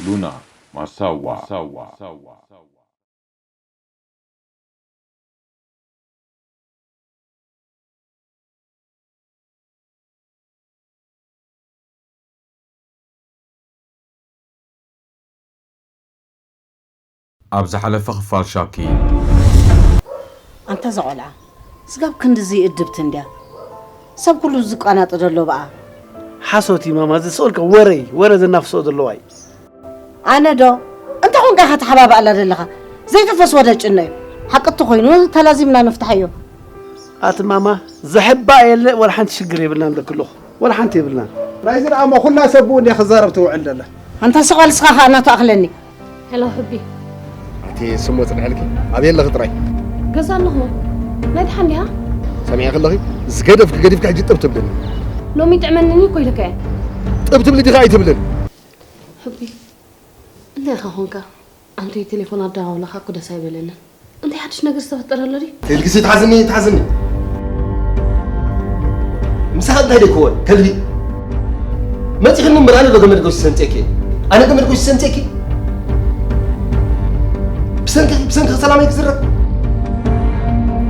ሉና ማሳዋ። ኣብ ዝሓለፈ ክፋል ሻኪ። ኣንታ እዛ ቆልዓ፣ ስጋብ ክንድዚ እድብቲ እንድያ። ሰብ ኩሉ ዝቃናጠ ዘሎ ብኣ። ሓሶት እዩ ማማ፣ ዝስኦልካ ወረ እዩ፣ ወረ ዘናፍስኦ ዘለዋ እዩ። ኣነ ዶ? እንታይ ኾንካ ኢኻ ተሓባባኣላ ዘለኻ? ዘይተፈስወ ደጭኖ እዩ። ሓቂ እንተኾይኑ ተላዚምና ንፍትሓዮ። ኣቲ ማማ፣ ዘሕባ የለ፣ ወላ ሓንቲ ሽግር የብልናን ደክልኹ። ወላ ሓንቲ የብልናን። ናይዚ ደኣ እሞ ኩላ ሰብ ብኡ እንድያ ክዛረብ ትውዕል ዘላ። ኣንታ ስቕ በል እስኻ ኸኣ ናቱ ኣኽለኒ። ሄሎ፣ ሕቢ። ኣቲ ስሞ ጽንሐልኪ፣ ኣበይ ኣለኺ ጥራይ? ገዛ ኣለኹ። ናይ ደሓን ዲኻ? ሰሚዐ ከለኺ፣ ዝገደፍኪ ገዲፍካ ሕጂ ጥብ ትብልኒ። ሎሚ ጥዕመንኒ እኮ ኢለካ እየ። ጥብ ትብሊ ዲኻ ኣይትብልን? ሕቢ፣ እንታይ ኢኻ ኾንካ? ኣንተ ቴሌፎን ኣደዋውላኻ እኮ ደስ ኣይበለንን። እንታይ ሓድሽ ነገር ዝተፈጠረ ኣሎ ድዩ? ተልግሲ ትሓዝኒ፣ ትሓዝኒ። ምሳኻ እንታይ ደይኮን? ከልቢ። መጺኽኒ እምበር ኣነ ዶ ገመድ ጎሲሰ ኣምጺኤኪ? ኣነ ገመድ ጎሲሰ ኣምጺኤኪ? ብሰንኪ፣ ብሰንኪ ሰላመይ ክዝረብ?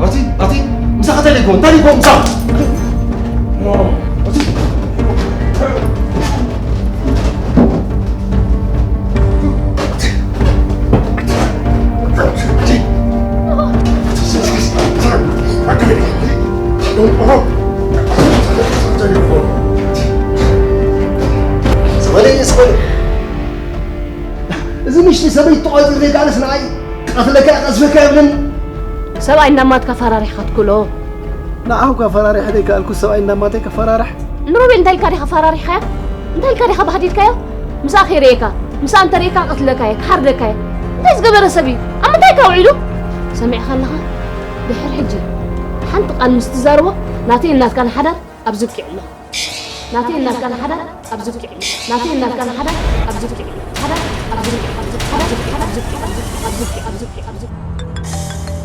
ኣቲ፣ ኣቲ፣ ምሳኻ እንታይ ደይኮን? እንታይ ደይኮን ምሳኻ? ኣቲ። ስበለይ፣ ስበለይ። እዚ ምሽቲ ሰበይቲ ተቖጺር ዘይከኣለስ ንዓይ ቀትለካ ቀዝፈካ የብልን። ሰብኣይ እናማትካ ፈራሪሕካ ትክሎ። ንዓኹ ከፈራሪሐ ዘይከኣልኩ ሰብኣይ እናማተይ ከፈራርሕ? ንሮቤል እንታይ ኢልካ ዲኻ ፈራሪሕካዮ? እንታይ ኢልካ ዲኻ ባህዲድካዮ? ምስኣ ከይርእየካ፣ ምስኣ እንተርእየካ ክቐትለካ እየ፣ ክሓርደካ እየ። እንታይ ዝገበረ ሰብ እዩ? ኣብ ምንታይ ከ ውዒሉ? ሰሚዕካ ኣለኻ? ድሕሪ ሕጂ ሓንቲ ቃል ምስ ትዛረቦ ናተይን ናትካን ሓዳር ኣብዚ ኣብቂዑ ኣሎ። ናተይን ናትካን ሓዳር ኣብዚ ኣብቂዑ ኣሎ። ናተይን ናትካን ሓዳር ኣብዚ ኣብቂዑ ኣሎ። ሓዳር ኣብዚ ኣብቂዑ፣ ኣብዚ ኣብቂዑ፣ ኣብዚ ኣብቂዑ፣ ኣብዚ ኣብቂዑ፣ ኣብዚ ኣብቂዑ፣ ኣብዚ ኣብቂዑ፣ ኣብዚ ኣብቂዑ።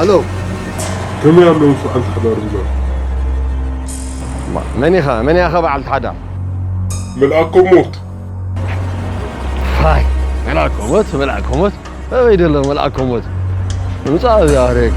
ኣሎ። ከመይ ኣለዉ በዓልቲ ሓዳር ዝብላ? ማ-፣ መን ኢኻ? መን ኢኻ በዓልቲ ሓዳር? መልኣከ ሞት። ፋይ፣ መልኣከ ሞት፣ መልኣከ ሞት። ኣበይ ደሎ መልኣከ ሞት? ምጻእ እዚኣ ኣርእየካ።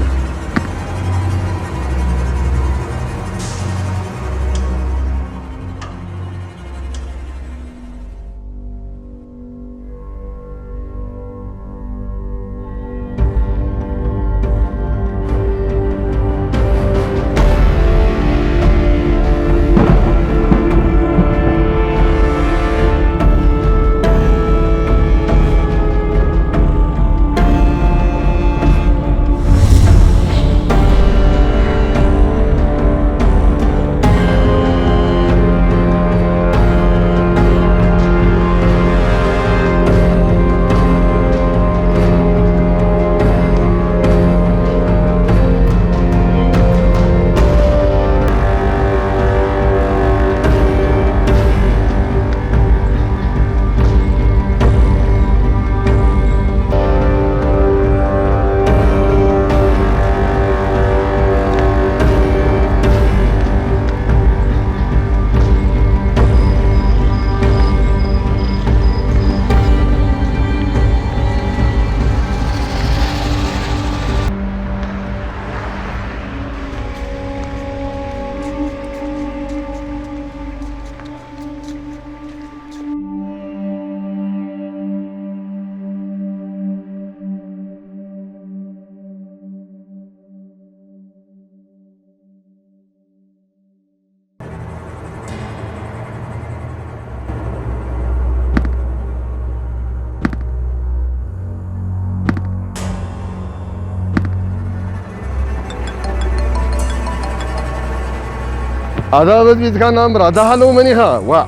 ኣታ በጥቢጥካና እምበር፣ ኣታ ሃለው መን ኢኻ? ዋእ!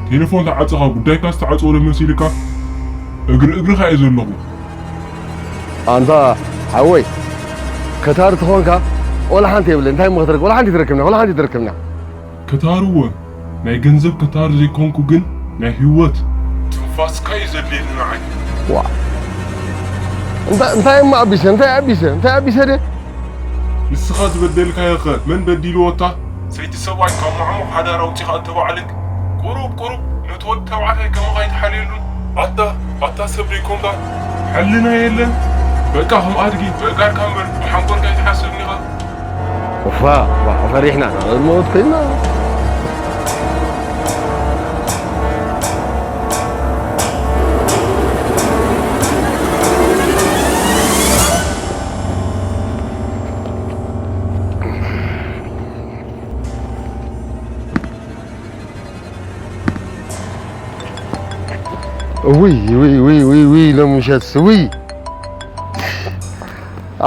ቴሌፎን ተዓጸኻ፣ ጉዳይካ ዝተዓጸወ ዶ መሲልካ? እግሪ እግርኻ እየ ዘለኹ። ኣንታ ሓወይ፣ ከታሪ ተኾንካ፣ ወላ ሓንቲ የብልን። እንታይ እሞ ክትረክብ? ወላ ሓንቲ ትረክብና፣ ወላ ሓንቲ ትረክብና። ከታሪ እወ፣ ናይ ገንዘብ ከታሪ ዘይኮንኩ ግን፣ ናይ ህይወት ትንፋስካ እዩ ዘድልየኒ ንዓይ። ዋእ! እንታይ እንታይ እሞ ኣቢሰ እንታይ ኣቢሰ እንታይ ኣቢሰ ደ ንስኻ ዝበደልካዮ ኸ መን በዲልዎ እታ ሰይቲ ሰብኣይ ካብ ማዕሙቕ ሓዳር ኣውጺኻ እተባዕልክ ቁሩብ ቁሩብ ነቲ ወዲ ተባዕታይ ከማኻ ኣይትሓልየሉን ኣታ ኣታ ሰብ ደይኮንካ ሕልና የለን በቃ ከም ኣድጊ በእጋርካ እምበር ብሓንጎልካ ኣይትሓስብን ኢኻ እፋ ዋ ፈሪሕና ንሞት ኮይና ውይ ውይ ውይ ውይ ውይ ሎምሸት ውይ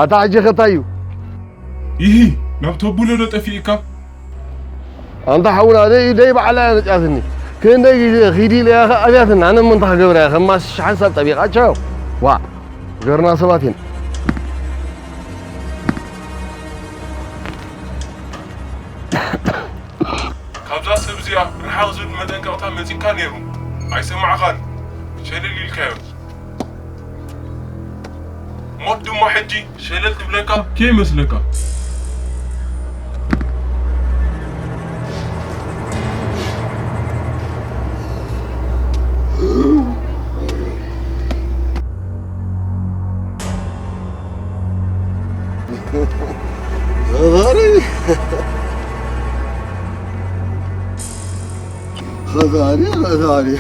ኣታ ሕጂ ኸታዩ ይሂ ናብ ተቡለ ዶ ጠፊእካ ኣንታ ሓውና ደይ ደይ ባዕላ እያ መጽያትኒ ክንደይ ግዜ ኺዲ ኢለያ ኸ ኣብያትና ኣነ ምንታ ክገብራ እያ ከማስ ሓንሳብ ጠቢቓ ቻው ዋ ገርና ሰባት ኢና ካብዛ ሰብ እዚኣ ርሓቕ ዝብል መጠንቀቕታ መጺእካ ነይሩ ኣይሰማዕኻን ሸለል ኢልካዮ ሞት ድማ ሕጂ ሸለል ትብለካ ከይመስለካ غريب خذاني خذاني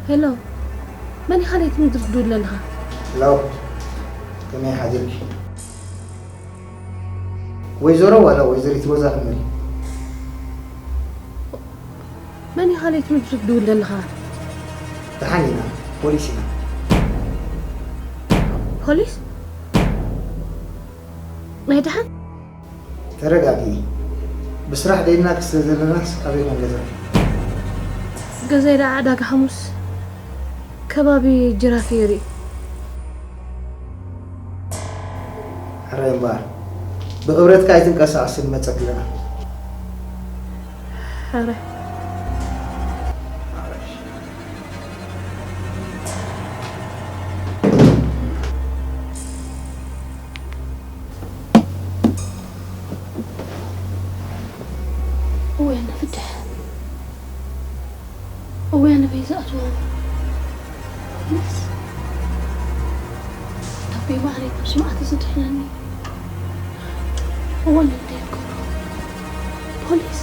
ሄሎ፣ መን ኢኻ ነቲ ምድሪ ትድውል ዘለኻ? ሄሎ፣ ከመይ ሓዲርኪ? ወይዘሮ ዋላ ወይዘሪት ሮዛ ክንብል? መን ኢኻ ነቲ ምድሪ ትድውል ዘለኻ? ደሓን ኢና፣ ፖሊስ ኢና። ፖሊስ? ናይ ደሓን? ተረጋግኢ። ብስራሕ ደይናኪ ስለ ዘለናስ ኣበይ ኮን ገዛኪ? ገዛይ ደኣ ዕዳጋ ሓሙስ ከባቢ ጅራፍ የርኢ። ሕራይ እምበኣር፣ ብኽብረትካ ኣይትንቀሳቐስ፣ ንመጸኪ ኣለና። ሕራይ። እወ፣ ንፍትሕ። እወ፣ ኣነ በይ ዝኣትዎ? ፖሊስ። ኣቦይ ማዕረይ ካብ ሽምዓት ዝድሕነኒ። እወ፣ ንደይ ክብሮ። ፖሊስ።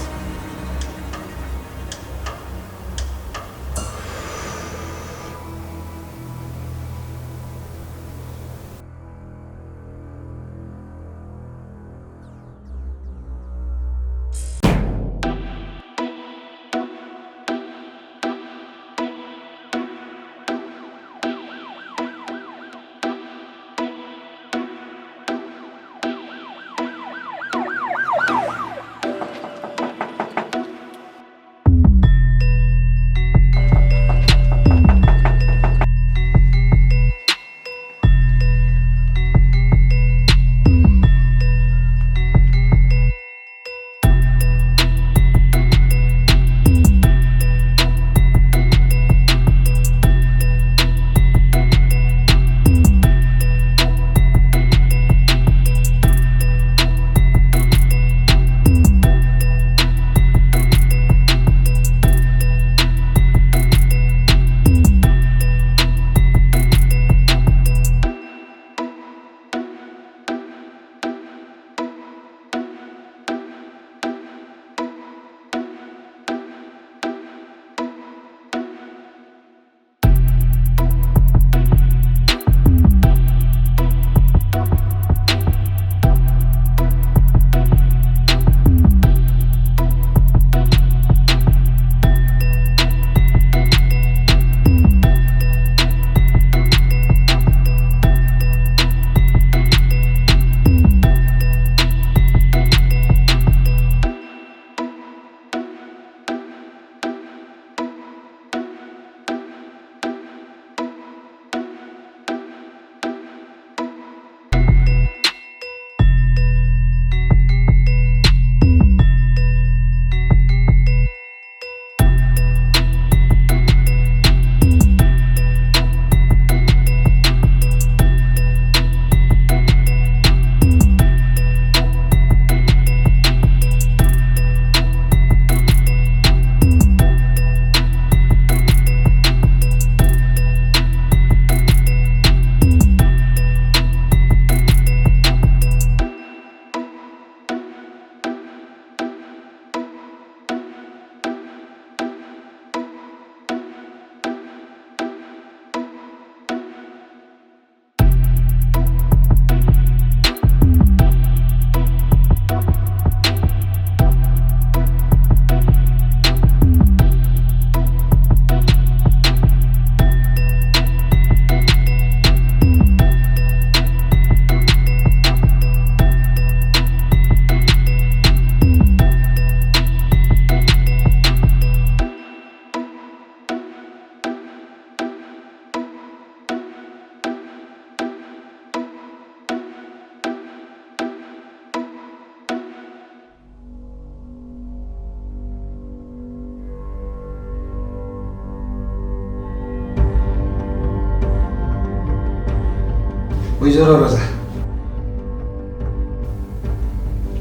ወይዘሮ ሮዛ፣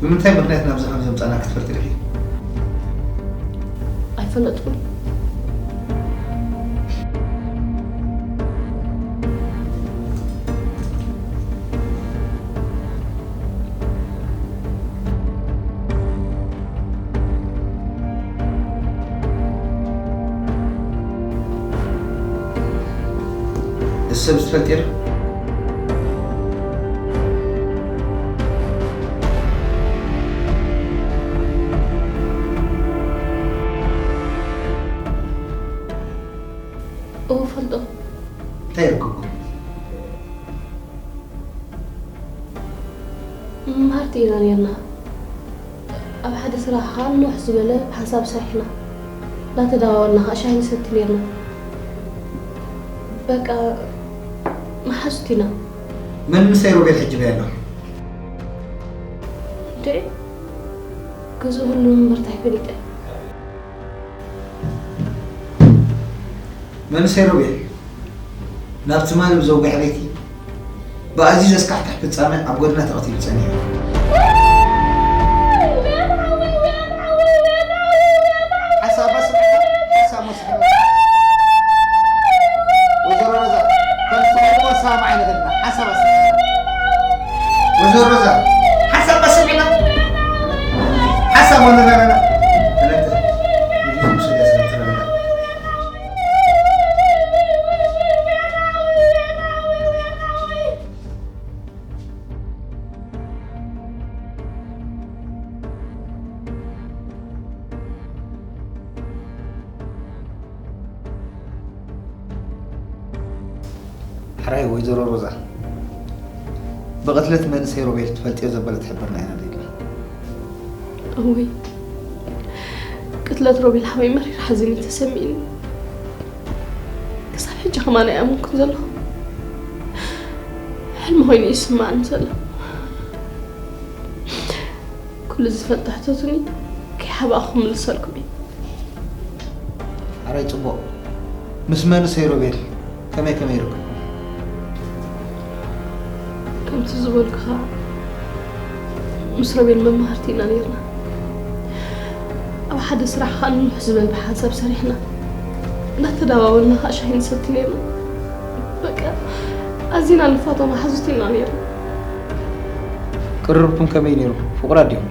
ብምንታይ ምኽንያት ናብዚ ከም ዘምጻና ክትፈልጢ ዲኺ? ኣይፈለጥኩን። ሰብ ዝፈልጥ የለ። እወ ፈልጦ። እንታይ ይርከብኩም? መማህርቲ ኢና ነርና። ኣብ ሓደ ስራሕ ከዓ ንውሕ ዝበለ ብሓንሳብ ሰሪሕና እንዳተደዋወልና ከዓ ሻሂ ንሰቲ ነርና። በቃ መሓዙት ኢና። መን ምሳይ ሮቤል ሕጂ በይ ኣሎ? እንዴ ገዝኡ ሁሉ ምምርታ ይፈልጠ። መንእሰይ ሮቤል ናብ ትማሊ ብዘውግሐ ለይቲ ብኣዝዩ ዘስካሕክሕ ፍጻመ ኣብ ጎድና ተቐቲሉ ጸኒሑ። ሓሳብ መስርሕ ሓሳብ መስርሕ ወይዘሮ ሮዛ ከምቲ ወይሞ ሰማዕ ኣይንኽእልና ሓሳብ ኣስምዕና ወይዘሮ ሮዛ ሓሳብ ኣስምዕና ሓሳብ ወነጋገና ሕራይ ወይዘሮ ሮዛ ብቕትለት መንእሰይ ሮቤል ትፈልጥዮ ዘበለ ትሕብርና ኢና ደሊ። እውይ ቅትለት ሮቤል ሓወይ መሪር ሓዘን እዩ ተሰሚዕኒ። ክሳብ ሕጂ ከማን ኣይኣመንኩን ዘለኹ። ሕልሚ ኮይኑ እዩ ዝስማዓኒ ዘሎ። ኩሉ ዝፈልጦ ሕተቱኒ ከይሓባእኹ ክምልሰልኩም እየ። ኣራይ ጽቡቕ ምስ መንእሰይ ሮቤል ከመይ ከመይ ይርከብኩም? ከምቲ ዝበልኩኻ ምስ ሮቤል መማህርቲ ኢና ነርና። ኣብ ሓደ ስራሕ ከዓ ንንውሕ ዝበል ብሓንሳብ ሰሪሕና እንዳተዳዋወልና ከዓ ሻሂ ንሰቲ ነርና። በቃ ኣዚና ንፋቶ መሓዙት ኢና ነርና። ቅርርብኩም ከመይ ነይሩ? ፍቑራት ዲኹም?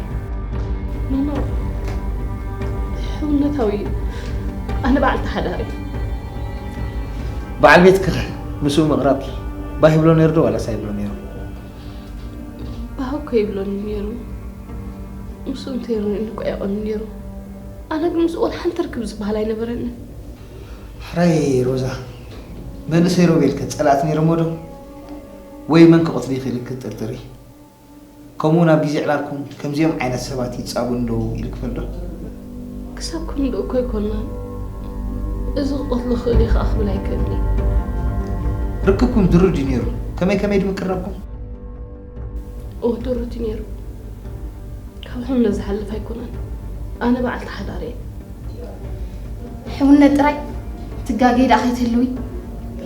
ኖኖ ሕውነታዊ እዩ። ኣነ በዓልቲ ሓዳር እየ። በዓል ቤትክኸ ምስኡ ምቕራብኪ ባህ ይብሎ ነይሩ ዶ ዋላስ ኣይብሎ ነይሩ? ባህ እኮ ይብሎኒ ነይሩ። ምስኡ እንተይርኒ እንኳ የቐኑ ነይሩ። ኣነ ግን ምስኡ ወላ ሓንቲ ርክብ ዝበሃል ኣይነበረንን። ሕራይ ሮዛ መንእሰይ ሮቤልከ ጸላእቲ ነይሮሞ ዶ? ወይ መን ክቕትል ይኽእል ክትጥርጥሪ? ከምኡ ናብ ግዜ ዕላልኩም ከምዚኦም ዓይነት ሰባት ይጻቡ እንደው ኢልክ ፈልዶ? ክሳብ ክንድኡ እኮ ኣይኮንናን። እዚ ክቐትሎ ክእል እዩ ከዓ ክብል ኣይክእልን እየ። ርክብኩም ድሩድ እዩ ነይሩ። ከመይ ከመይ ድምቅረብኩም? እወ ድሩድ እዩ ነይሩ። ካብ ሕነ ዝሓልፍ ኣይኮነን። ኣነ በዓልቲ ሓዳር እየ። ሕውነት ጥራይ ትጋገይ ደኣ ከይትህልዊ።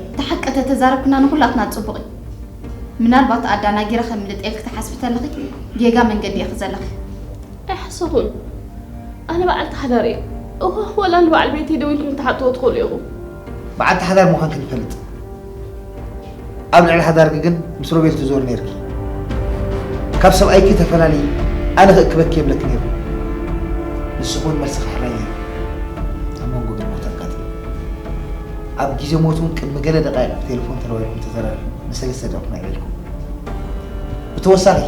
እቲ ሓቂ ተተዛረብክና ንኹላትና ጽቡቕ እዩ። ምናልባት ኣዳናጊረ ከምልጥ ኢልክ ትሓስቢ ተለኺ ጌጋ መንገዲ ኢኺ ዘለኺ። ኣይሓሰኹን። ኣነ በዓልቲ ሓዳር እየ። እወ ወላ ንበዓል ቤተይ ደዊልኩም ክትሓትዎ ትኽእሉ ኢኹም። በዓልቲ ሓዳር ምዃንኪ ንፈልጥ። ኣብ ልዕሊ ሓዳርኪ ግን ምስ ሮቤል ትዞሪ ነይርኪ። ካብ ሰብኣይኪ ተፈላልዪ ኣነ ክእክበኪ የብለኪ ነይሩ። ንስኺ እውን መልስኺ ሕራይ ነይሩ። ኣብ መንጎ ግን ሞት ኣጋጢሙ። ኣብ ግዜ ሞት እውን ቅድሚ ገለ ደቃይቕ ብቴሌፎን ተደዋዊልኩም ተዘራሪብኩም ንሰለስተ ደቂቕ ምዕቤልኩም። ብተወሳኺ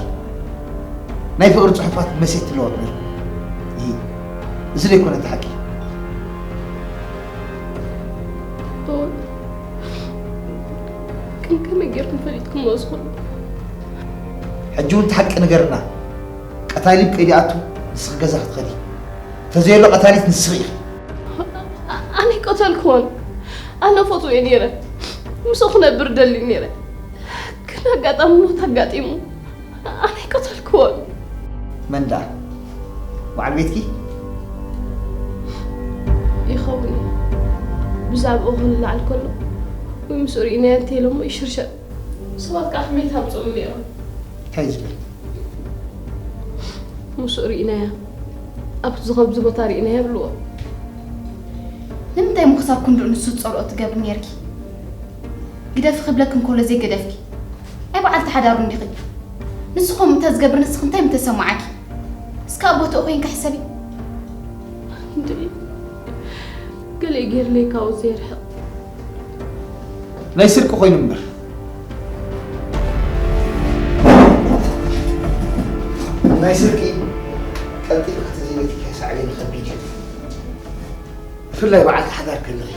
ናይ ፍቕሪ ጽሑፋት መሴት ትለዋወጡ ነይርኩም። ይሂ እዚ ዘይኮነ እቲ ሓቂ። እወ። ግን ከመይ ጌርኩም ፈሊጥኩምዎ እዚ ኩሉ? ሕጂ እውን እቲ ሓቂ ንገርና። ቀታሊ ብቀይዲ ኣቱ ንስኺ ገዛ ክትኸዲ። ተዘየሎ ቀታሊት ንስኺ ኢኺ። ኣነ ኣይቀተልክዎን። ኣነ ፈትዎ እየ ነይረ። ምስኡ ክነብር ደሊ ነይረ። ግን ኣጋጣሚ ሞት ኣጋጢሙ። ኣነ ኣይቀተልክዎን። መን ደኣ? በዓል ቤትኪ? ይኸውን እዩ። ብዛዕባኡ ክንላዓል ከሎ ወይ ምስኡ ርኢናዮ እንተኢሎሞ ይሽርሸር። ሰባት ከዓ ከመይ ታምፅኡ ነይሮም? እንታይ ዝብል? ምስኡ ርኢናዮ። ኣብቲ ዝኸብዚ ቦታ ርኢናዮ ይብልዎ። ንምንታይ ምኽሳብ ክንድኡ ንሱ ዝጸልኦ ትገብሪ ነይርኪ? ግደፊ ክብለኪ እንከሎ ዘይገደፍኪ። ኣይ በዓልቲ ሓዳሩ እንዲኺ። ንሱ ከምኡ እንተዝገብር ንስኺ እንታይ ምተሰማዓኪ? እስከ ኣብ ቦትኡ ኮይንኪ ሕሰቢ። እንድዒ ገለ ገይርለይ ካብኡ ዘይርሕቕ። ናይ ስርቂ ኮይኑ እምበር። ናይ ስርቂ ቀልጢፍካ ተዘይበቲካ ሳዕቤኑ ከቢድ እዩ። ብፍላይ በዓልቲ ሓዳር ከለኺ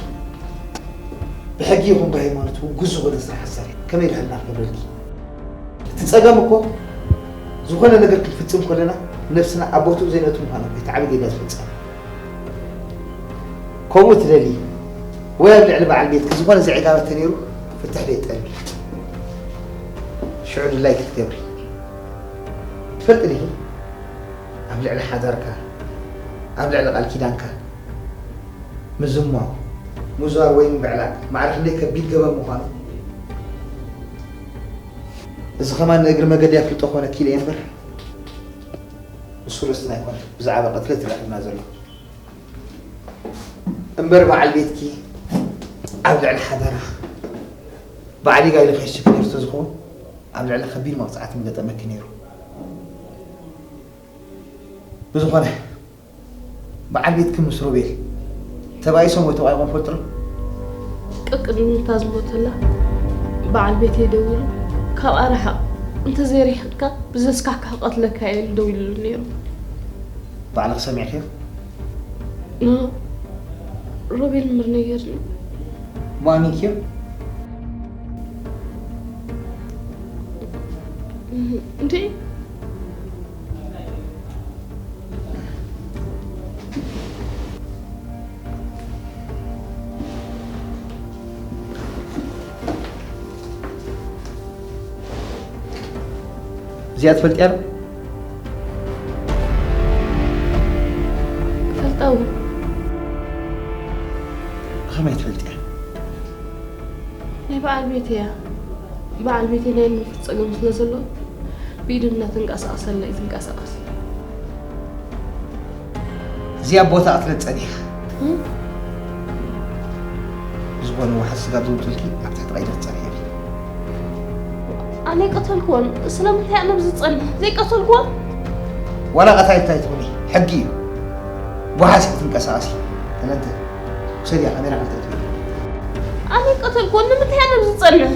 ብሕጊ ይኹን ብሃይማኖት ውጉዝ ዝኾነ ስራሕ ኣሳሪ ከመይ ዳህልና ክገብረልኪ? እቲ ጸገም እኮ ዝኾነ ነገር ክንፍጽም ከለና ነብስና ኣብ ቦትኡ ዘይነቱ ምዃኑ እኮ እቲ ዓቢ ጌጋ ዝፍጸም። ከምኡ ትደሊ ወይ ኣብ ልዕሊ በዓል ቤትኪ ዝኾነ ዘዕጋበ ተነይሩ ፍትሕ ደይጠልቢ ሽዑ ድላይኪ ክትገብሪ ትፈልጢ ዲኺ? ኣብ ልዕሊ ሓዳርካ ኣብ ልዕሊ ቃል ኪዳንካ ምዝማው ምዝዋር ወይ ምብዕላል ማዕረ ክንደይ ከቢድ ገበን ምዃኑ እዚ ከማን ንእግሪ መገዲ ኣፍልጦ ክኾነኪ ኢለ እየ እምበር ንሱ ርእስትና ኣይኮነ ብዛዕባ ቅትለት ይረኽብና ዘሎ እምበር በዓል ቤትኪ ኣብ ልዕሊ ሓዳራ ባዕሊጋ ኢሉ ከይሽፍን ነርቶ ዝኸውን ኣብ ልዕሊ ከቢድ መቕፃዕቲ ምገጠመኪ ነይሩ ብዝኾነ በዓል ቤትኪ ምስ ሮቤል ተባኢሶም ወይ ተባኢቆም ፈልጥሩ? ቅቅድሚ እታ ዝሞተላ በዓል ቤተይ ደዊሉ ካብኣ ርሓቕ እንተዘይርሒቕካ ብዘስካሕካ ክቐትለካ እየ ኢሉ ደዊሉሉ ነይሩ። ባዕልኺ ሰሚዕክዮ? ሮቤል ምር ነጊርኒ። እሞ ኣሚንክዮ? እንዴ እዚኣ ትፈልጥያ ዶ? ፈልጣው ከመይ ትፈልጥያ? ናይ በዓል ቤት እያ። በዓል ቤት ናይ ምፍት ጸገም ስለ ዘሎ ብኢዱ እናተንቀሳቐሰላ እዩ ዝንቀሳቐስ። እዚኣ ቦታ ክትለጥ ጸኒሓ። ብዝኾነ ዋሕዚ ስጋብ ዘውፅልኪ ኣብ ትሕቲ ቀይዲ ክትፀንሒ ኢኺ። ኣነ ኣይቀተልክዎን። ስለምንታይ ኣነ ኣብዚ ዝፀንሕ? ዘይቀተልክዎን? ዋላ ቀታይት እንታይ ትኹኒ ሕጊ እዩ። ብዋሕዚ ክትንቀሳቐሲ ተለንተ ውሰድያ ካሜራ ክልተ ትብል። ኣነ ኣይቀተልክዎን። ንምንታይ ኣነ ኣብዚ ዝፀንሕ?